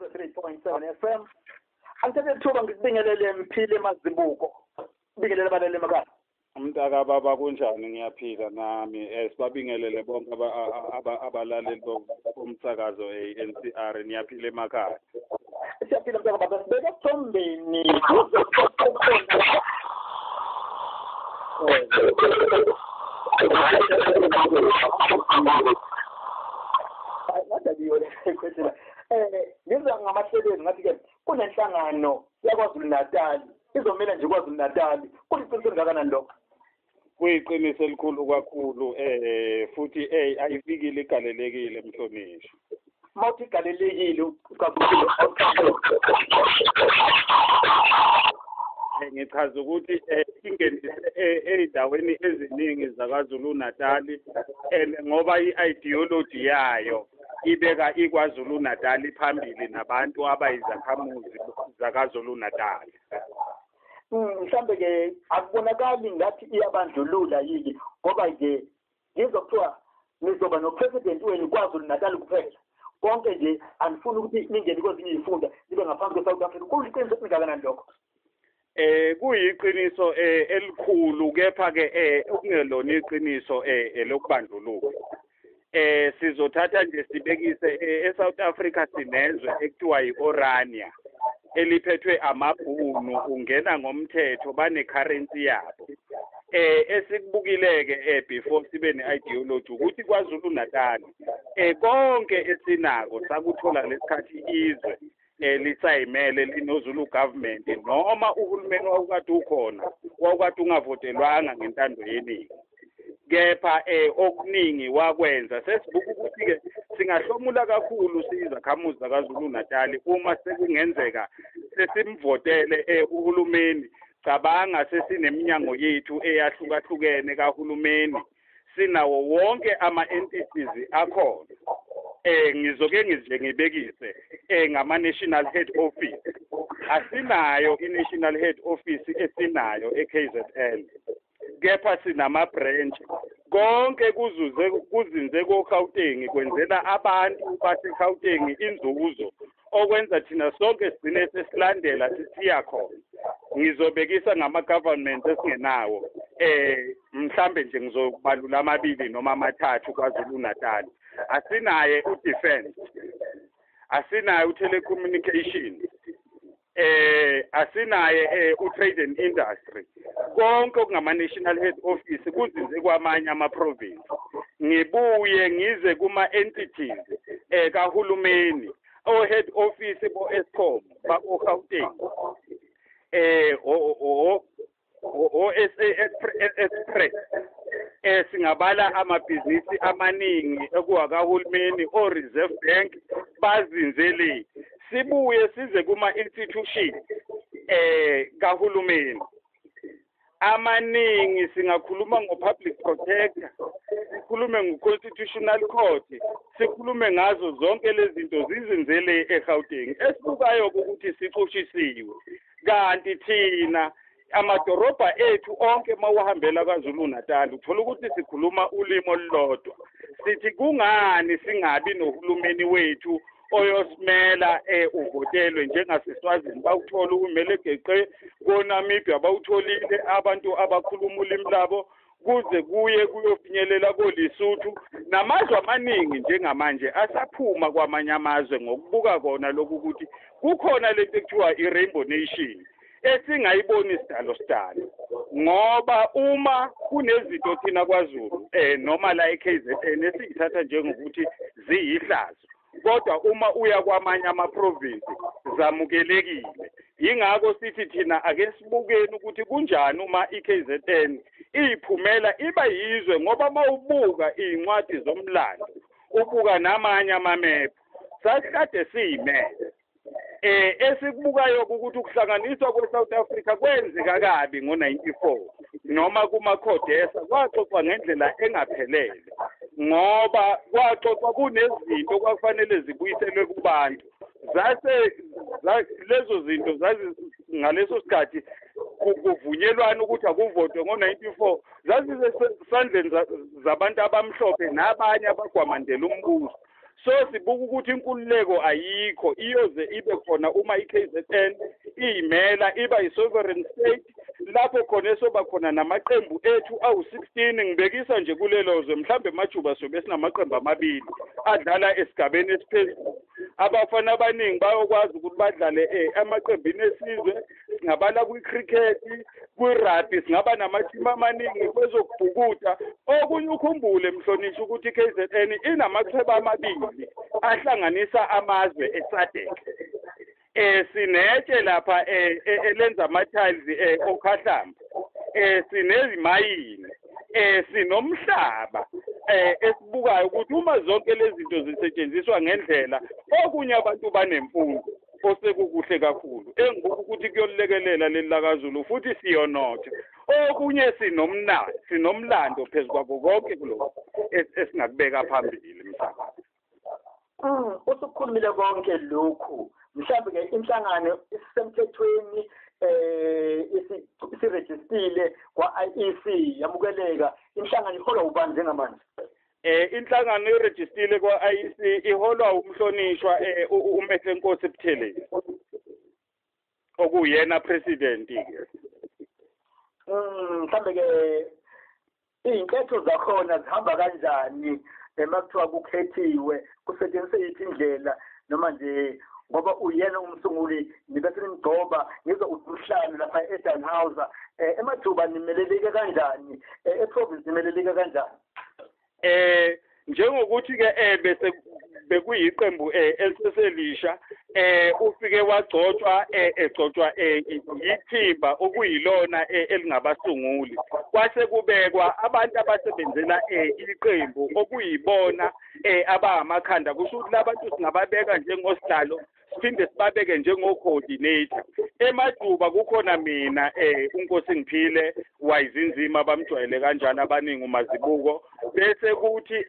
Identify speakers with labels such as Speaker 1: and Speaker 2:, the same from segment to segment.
Speaker 1: 103.7 FM. Angithathe ithuba ngikubingelele Mphile Mazibuko. Bingelele abalaleli emakhaya.
Speaker 2: Umntaka baba, kunjani? Ngiyaphila nami. Sibabingelele bonke abalaleli bomsakazo e-NCR. Niyaphila emakhaya?
Speaker 1: Siyaphila mntaka baba. Sibeke esithombeni. Ngizwa ngamahlelweni ngathi-ke kunenhlangano yaKwaZulu Natal izomela nje KwaZulu Natal. Kuliqiniso elingakanani lokho?
Speaker 2: Kuyiqiniso elikhulu kakhulu, futhi ayifikile igalelekile mhlonishwa.
Speaker 1: Uma uthi igalelekile
Speaker 2: ngichaza ukuthi ingenise ey'ndaweni eziningi zaKwaZulu Natal, and ngoba i-ideology yayo ibeka iKwaZulu Natal phambili nabantu abayizakhamuzi zaKwaZulu Natal.
Speaker 1: Mhlambe ke akubonakali ngathi iyabandlulula yini, ngoba nje ngizokuthiwa nizoba no-president wenu KwaZulu Natal kuphela, konke nje anifuni ukuthi ningene kwezinye izifunda nibe ngaphansi kwe-South Africa. Kuliqiniso elingakanani lokho?
Speaker 2: Kuyiqiniso elikhulu, kepha ke okungelona iqiniso elokubandlulula. Sizothatha nje sibekise eSouth Africa sinezwe ekuthiwa yi-Orania eliphethwe amabhunu, ungena ngomthetho, bane-currency yabo. Esikubukileke before sibe ne-ideology ukuthi KwaZulu Natal konke esinako sakuthola lesikhathi izwe lisayimele linoZulu government, noma uhulumeni wawukade ukhona wawukade ungavotelwanga ngentando yeningi, kepha okuningi wakwenza. Sesibuka ukuthi-ke singahlomula kakhulu siyizakhamuzi zaKwaZulu Natal uma sekungenzeka sesimvotele uhulumeni. Cabanga sesineminyango yethu eyahlukahlukene kahulumeni, sinawo wonke ama-entities akhona. Ngizoke ngize ngibekise ngama-national head office. Asinayo i-national head office esinayo e-KZN, kepha sinama-branch. Konke kuzuze kuzinze ko-Gauteng, kwenzela abantu base-Gauteng inzuzo, okwenza thina sonke sigcine sesilandela sisiya khona. Ngizobekisa ngama-government esingenawo, mhlambe nje ngizobalula amabili noma amathathu KwaZulu Natal. Asinaye u-defense, asinaye u-telecommunication, asinaye u-trade and industry. Konke okungama-national head office kuzinze kwamanye ama-province. Ngibuye ngize kuma-entities kahulumeni, o-head office bo-Eskom bako-Gauteng, o-SA Express, singabala amabhizinisi amaningi ekuwakahulumeni, o-Reserve Bank bazinzele. Sibuye size kuma-institution kahulumeni amaningi, singakhuluma ngo-public protector, sikhulume ngo-constitutional court, sikhulume ngazo zonke lezi zinto zizinzele eGauteng. Esibukayo ukuthi sixoshisiwe, kanti thina amadorobha ethu onke mawuhambela KwaZulu Natal uthola ukuthi sikhuluma ulimi olulodwa. Sithi kungani singabi nohulumeni wethu oyosimela uvotelwe njengaseSwazini bawuthola umele geqe, koNamibia bawutholile abantu abakhuluma ulimi labo, kuze kuye kuyofinyelela koLesotho namazwe amaningi njengamanje asaphuma kwamanye amazwe ngokubuka kona lokhu ukuthi kukhona lento ekuthiwa i-Rainbow Nation esingayiboni sidalo sidalo. Ngoba uma kunezinto thina KwaZulu noma la e-KZN esiyithatha njengokuthi ziyihlazo, kodwa uma uya kwamanye ama-province zamukelekile. Yingakho sithi thina ake sibukeni ukuthi kunjani uma i-KZN iyiphumela iba yizwe, ngoba mawubuka iy'ncwadi zomlando ubuka namanye amamephu sasikade siyimele. Esikubukayo ukuthi ukuhlanganiswa kwe-South Africa kwenzeka kabi ngo-94 noma kuma-CODESA kwaxoxwa ngendlela engaphelele, ngoba kwaxoxwa kunezinto kwakufanele zibuyiselwe kubantu. Zase lezo zinto zazi ngaleso sikhathi kuvunyelwana ukuthi akuvotwe ngo-94, zazisesandleni zabantu abamhlophe nabanye abagwamandela umbuso. So sibuka ukuthi inkululeko ayikho, iyoze ibe khona uma iKZN iyimela iba yi-sovereign state, lapho khona esoba khona namaqembu ethu awu-16. Ngibekisa nje kulelo zwe, mhlambe emajuba sobe sinamaqembu amabili adlala esigabeni esiphezulu. Abafana abaningi bayokwazi ukuthi badlale emaqembini esizwe. Singabala kwi-cricket, kwi-rugby, singaba namathimu amaningi kwezokubhukuda. Okunye ukhumbule mhlonishwa ukuthi i-KZN inamachweba amabili ahlanganisa amazwe e-SADC. Sinetshe lapha elenza ama-tiles okhahlamba, sinezimayini, sinomhlaba esibukayo ukuthi uma zonke lezi zinto zisetshenziswa ngendlela, okunye abantu banemfundo osekukuhle kakhulu engibuka ukuthi kuyolekelela leli lakaZulu, futhi siyonotha. Okunye sinomlando phezu kwakho konke kulokhu esingakubeka phambili msakazi.
Speaker 1: Usukhulumile konke lokhu, mhlawumbe ke inhlangano isemthethweni, isirejistile kwa-IEC, yamukeleka. Inhlangano iholwa ubani njengamanje?
Speaker 2: Inhlangano irejistile kwa-IEC, iholwa umhlonishwa uMehlenkosi Buthelezi, okuyena president ke.
Speaker 1: Mhlambe ke iy'nketho zakhona zihamba kanjani ema kuthiwa kukhethiwe, kusetshenziswe yiphi indlela, noma nje ngoba uyena umsunguli nibe senimgcoba, ngizwa uMhlanu lapha eDannhauser, emajuba nimeleleke kanjani, eprovince nimeleleke kanjani?
Speaker 2: Njengokuthi ke bese bekuyiqembu eliseselisha, ufike wagcotshwa, egcotshwa yithimba okuyilona elingabasunguli, kwase kubekwa abantu abasebenzela iqembu okuyibona abangamakhanda. Kusho ukuthi labantu singababeka njengosihlalo, siphinde sibabeke njengo-coordinator. Emajuba kukhona mina uNkosi Ngiphile Wayizinzima, bamjwayele kanjani abaningi uMazibuko. Bese kuthi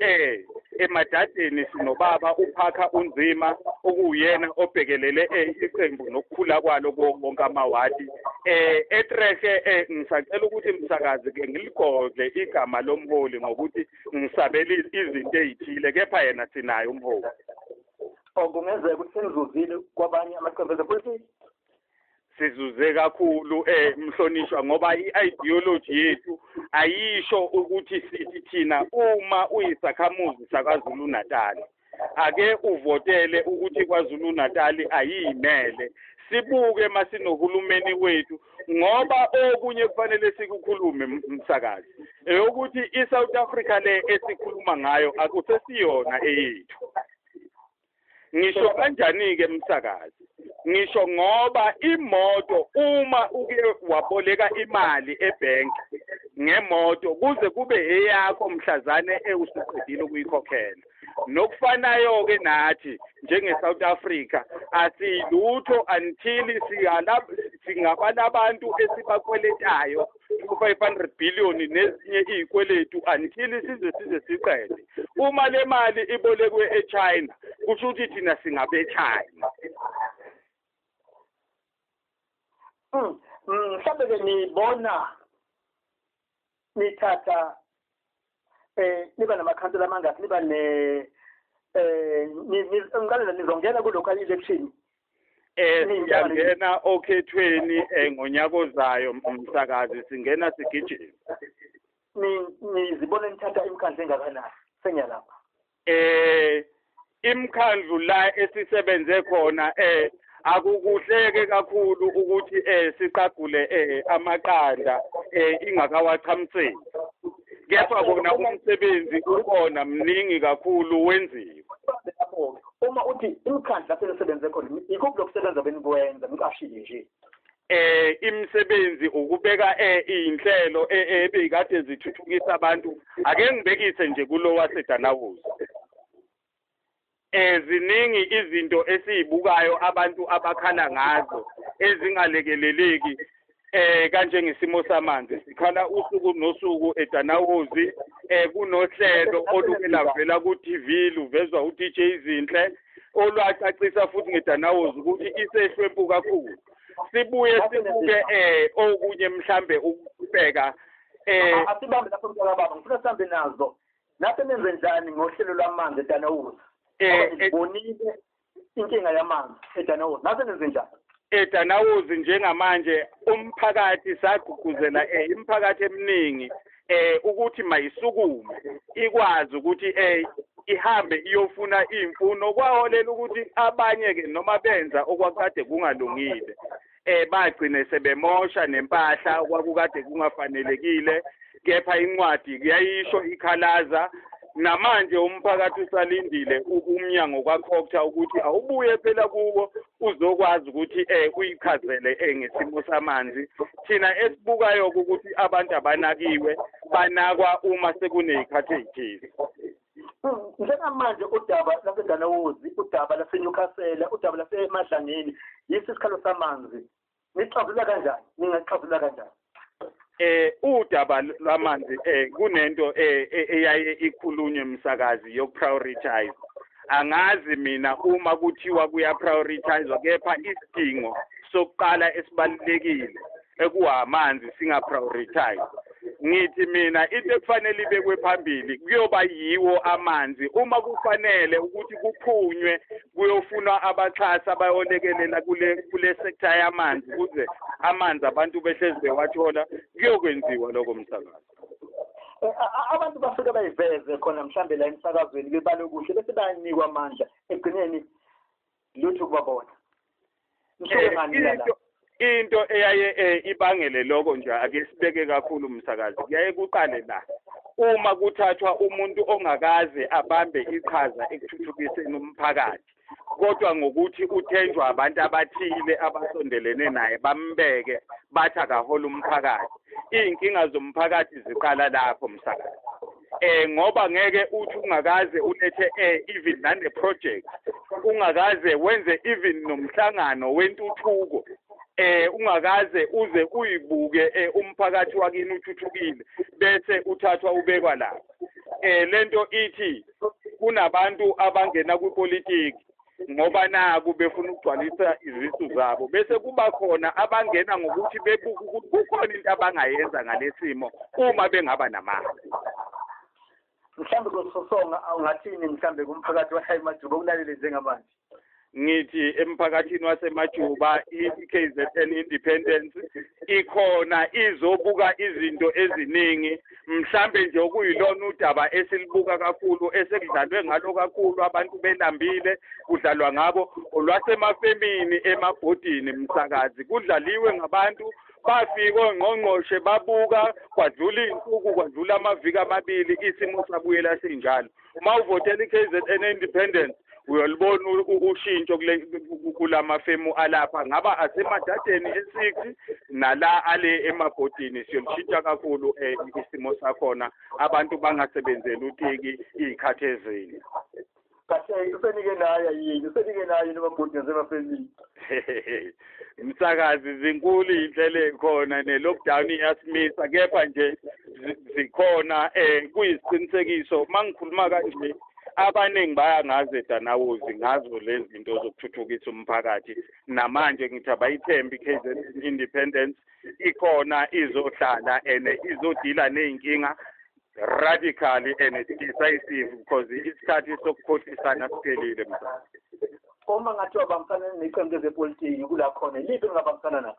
Speaker 2: emadadeni sinobaba uPhakha uNzima, okuyena obhekelele iqembu nokukhula kwalo konke amawadi. Etrehe ngisacela ukuthi msakazi ke ngiligodle igama lomholi ngokuthi ngisabele izinto ezithile, kepha yena sinaye umholi.
Speaker 1: Kungenzeka ukuthi senizuzile kwabanye amaqembu ezepolitiki?
Speaker 2: Sizuze kakhulu mhlonishwa, ngoba i-ideology yethu ayisho ukuthi sithi thina uma uyisakhamuzi sakaZulu Natal ake uvotele ukuthi KwaZulu Natal ayiyimele. Sibuke masinohulumeni wethu, ngoba okunye kufanele sikukhulume msakazi eyokuthi iSouth Africa le esikhuluma ngayo akusesiyona eyethu. Ngisho kanjani-ke msakazi? Ngisho ngoba imoto uma uke waboleka imali ebhenki ngemoto kuze kube eyakho mhlazane usuqedile ukuyikhokhela. Nokufanayo-ke nathi njenge-South Africa asilutho until singabanabantu esibakweletayo ku-500 billion nezinye iy'kweletu until size siqede. Uma le mali ibolekwe eChina, kusho ukuthi thina singabe-China.
Speaker 1: Mhlawumbe ke nibona nithatha niba namakhansela amangaki, niba ne ngiqalela nizongena ku-local election?
Speaker 2: Siyangena okhethweni ngonyaka ozayo msakazi, singena sigijima.
Speaker 1: Nizibona nithatha imikhandlu engakanani sengiyalapha?
Speaker 2: Imikhandlu la esisebenze khona akukuhleke kakhulu ukuthi siqagule amaqanda ingakawachamiseli, kepha kona umsebenzi ukhona mningi kakhulu wenziwe.
Speaker 1: Uma uthi imikhandlu lapho enisebenze khona, ikuphi lokusebenza benikwenza niqashile nje?
Speaker 2: Imisebenzi ukubeka iy'nhlelo ebeyikade zithuthukisa abantu. Ake ngibekise nje kulo waseDannhauser. Ziningi izinto esiyibukayo abantu abakhala ngazo ezingalekeleleki, kanjengesimo samanzi. Sikhala usuku nosuku eDannhauser. Kunohlelo oluke lavela ku-TV luvezwa u-DJ Zinhle olwacacisa futhi ngeDannhauser ukuthi isehlwempu kakhulu. Sibuye sibuke okunye mhlambe ukubheka
Speaker 1: asibambe lapho mntakababa, ngifuna sihambe nazo. Nase nenze njani ngohlelo lwamanzi eDannhauser? Bonile inkinga yamanzi eDanawozi, nase nenze njani?
Speaker 2: eDanawozi njengamanje umphakathi sagqugquzela imiphakathi eminingi ukuthi mayisukume ikwazi ukuthi ihambe iyofuna imfuno. Kwaholela ukuthi abanye ke noma benza okwakade kungalungile bagcine sebemosha nempahla okwakukade kungafanelekile, kepha incwadi kuyayisho ikhalaza. Namanje umphakathi usalindile umnyango kwaCogta ukuthi awubuye phela kuwo uzokwazi ukuthi uyichazele ngesimo samanzi. Thina esibukayo ukuthi abantu abanakiwe, banakwa uma sekuney'khathi ey'thize.
Speaker 1: Njengamanje udaba laseDanawozi, udaba laseNewcastle, udaba laseMadlangeni, yisi isikhalo samanzi. Nixazulula kanjani? Ningaxazulula kanjani?
Speaker 2: Udaba lwamanzi kunento eyaye ikhulunywe msakazi yokuprioritize. Angazi mina uma kuthiwa kuyaprioritizwa, kepha isidingo sokuqala esibalulekile ekuwamanzi singaprioritize. Ngithi mina into ekufanele ibekwe phambili kuyoba yiwo amanzi. Uma kufanele ukuthi kuphunywe kuyofunwa abaxhasi abayolekelela kule sector yamanzi ukuze amanzi abantu behlezi bewathola, kuyokwenziwa lokho msakazi.
Speaker 1: Abantu bafike bayiveze khona mhlambe la emsakazweni bebale kuhle bese bayanikwa amandla, ekugcineni lutho kubabona.
Speaker 2: Into eyaye ibangele lokho nje ake sibeke kakhulu msakazi, kuyaye kuqale la uma kuthathwa umuntu ongakaze abambe iqhaza ekuthuthukiseni umphakathi, kodwa ngokuthi uthenjwa abantu abathile abasondelene naye bambeke bathi akahola umphakathi. Iy'nkinga zomphakathi ziqala lapho msakazi. Ngoba ngeke uthi ungakaze ulethe even nane project, ungakaze wenze even nomhlangano wentuthuko, ungakaze uze uyibuke umphakathi wakini uthuthukile bese uthathwa ubekwa lapho. Lento ithi kunabantu abangena kwipolitiki ngoba naku befuna ukugcwalisa izisu zabo, bese kuba khona abangena ngokuthi bebuka ukuthi kukhona into abangayenza ngalesimo uma bengaba namandla.
Speaker 1: Mhlambe kusosonga ungathini mhlambe kumphakathi waseMajuba okulalele njengamanje?
Speaker 2: Ngithi emphakathini waseMajuba i-KZN Independence ikhona izobuka izinto eziningi, mhlambe nje okuyilona udaba esilibuka kakhulu esekudlalwe ngalo kakhulu, abantu belambile kudlalwa ngabo, olwasemafemini emabhodini msakazi, kudlaliwe ngabantu. Bafika ongqongqoshe babuka, kwadlula iy'nsuku, kwadlula amaviki amabili, isimo sabuyela sinjalo. Uma uvotela i-KZN Independence uyolibona ushintsho kulamafemu alapha, ngaba asemadadeni e6 nala ale emabhodini. Siyolishintsha kakhulu isimo sakhona, abantu bangasebenzeli utiki iy'khathi ezini.
Speaker 1: Kahle, usenike naye yini? Usenike naye emabhodini asemafemini?
Speaker 2: Msakazi, zinkulu iy'nhlelo ey'khona ne-lockdown iyasimisa, kepha nje zikhona. Kuyisiqinisekiso uma ngikhuluma kanje abaningi bayangazi eDanawozi ngazo lezi zinto zokuthuthukisa umphakathi. Namanje ngithi abayithembi i-KZN Independence ikhona, izohlala and izodila ney'nkinga radically and decisive, because isikhathi sokukhohlisana siphelile msakazi.
Speaker 1: Uma ngathiwa bambisana neqembu lezepolitiki kula khona, liphi engingabambisana nalo?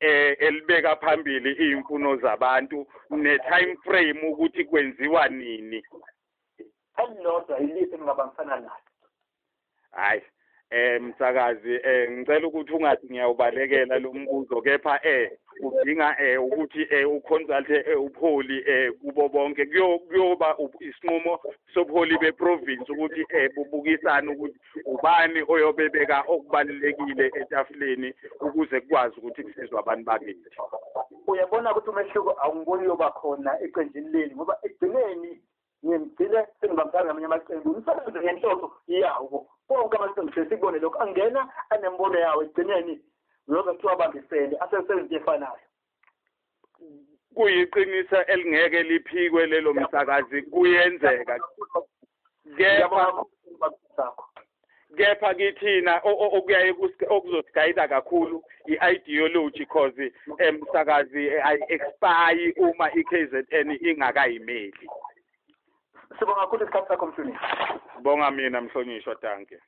Speaker 2: Elibeka phambili iy'mfuno zabantu ne-time frame ukuthi kwenziwa nini.
Speaker 1: Elilodwa iliphi engingabambisana nalo?
Speaker 2: Hayi msakazi, ngicela ukuthi ungathi ngiyawubalekela lo mbuzo, kepha udinga ukuthi uconsulte ubuholi kubo bonke. Kuyoba isinqumo sobuholi beprovince ukuthi bubukisane ukuthi ubani oyobebeka okubalulekile etafuleni ukuze kukwazi ukuthi kusizwe abantu bakithi.
Speaker 1: Uyabona ukuthi umehluko awungiboni uyoba khona eqenjini leli, ngoba ekugcineni ngimgcine sengibambisana ngamanye amaqembu, umsebenzi ngenhloso yawo konke amaqembu sesikubone lokho, angena anembono yawo, ekugcineni uyobe kuthiwa abambisene asesebenza into efanayo.
Speaker 2: Kuyiqiniso elingeke liphikwe lelo msakazi, kuyenzeka. Kepha kithina okuyaye okuzosigayida kakhulu i-ideology, cause msakazi ayi-expire uma i-KZN ingakayimeli.
Speaker 1: Sibonga kakhulu isikhathi sakho, mhlonishwa.
Speaker 2: Bonga mina, mhlonishwa, dankie.